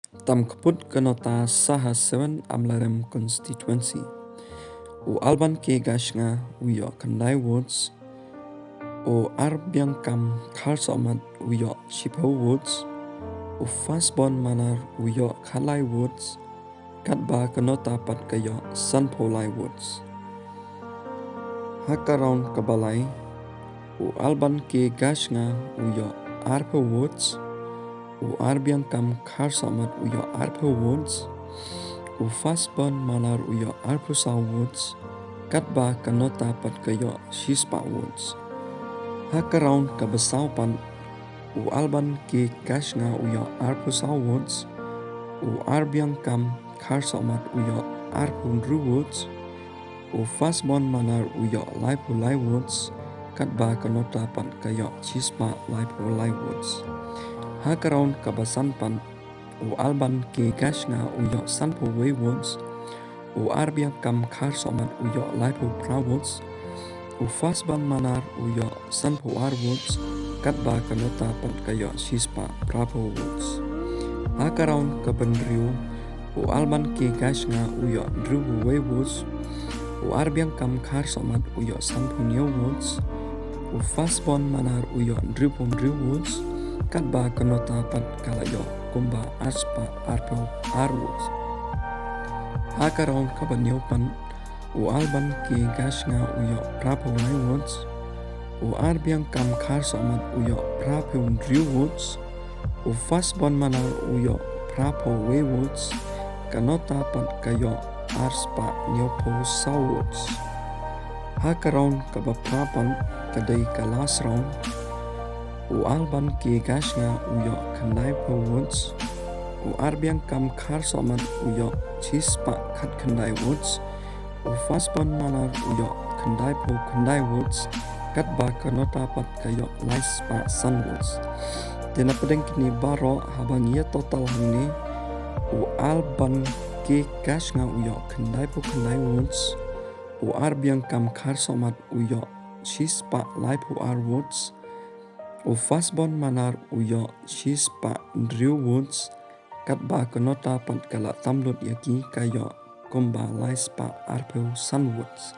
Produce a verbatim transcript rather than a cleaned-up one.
Tam kput ka nota sa ha seven Amlarem constituency. U Alban K Gashnga u ïoh khyndai votes. U Arbiangkam Kharsohmat u ïoh shiphew votes. U Fasbon Manar u ïoh khatlai votes. Katba ka nota pat ka ïoh sanphew lai votes. Ha ka round kaba lai, u Alban K Gashnga u ïoh arphew votes, u Arbiangkam Kharsohmat u ïoh arphew votes, u Fasbon Manar u ïoh arphew saw votes, katba ka nota pat ka ïoh shispah votes. Ha ka round kaba saw pat, u Alban K Gashnga u ïoh arphew saw votes, u Arbiangkam Kharsohmat u ïoh arphew hynriew votes, u Fasbon Manar u ïoh laiphew lai votes, katba ka nota pat ka ïoh shispah laiphew lai votes. Ha ka round kaba san pat, u Alban K Gashnga u ïoh sanphew wei votes, u Arbiangkam Kharsohmat u ïoh laiphew phra votes, u Fasbon Manar u ïoh sanphew ar votes, katba ka nota pat ka ïoh shispah phraphew votes. Ha ka round kaba hynriew, u Alban K Gashnga u ïoh hynriewphew wei votes, u Arbiangkam Kharsohmat u ïoh sanphew hynñiew votes, u Fasbon Manar u ïoh hynriewphew hynriew votes, katba ka nota pat ka la ïoh kumba arspah arphew ar votes. Ha ka round kaba hynñiew pat, u Alban K Gashnga u ïoh phraphew lai votes, u Arbiangkam Kharsohmat u ïoh phraphew hynriew votes, u Fasbon Manar u ïoh phraphew wei votes, ka nota pat ka ïoh arspah hynñiewphew saw votes. Ha ka round kaba phra pat, ka dei ka last round, u Alban K Gashnga u ïoh khyndaiphew votes, u Arbiangkam Kharsohmat u ïoh shispah khatkhyndai votes, u Fasbon Manar u ïoh khyndaiphew khyndai votes, katba ka nota pat ka ïoh laispah san votes. Te na pdeng kine baroh haba ngi ïa total hangne, u Alban K Gashnga u ïoh khyndaiphew khyndai votes, u Arbiangkam Kharsohmat u ïoh shispah laiphew ar votes, u Fasbon Manar u ïoh shispah hynriew votes, katba ka nota pat ka la tam lut ïa ki ka ïoh kumba laispah arphew san votes.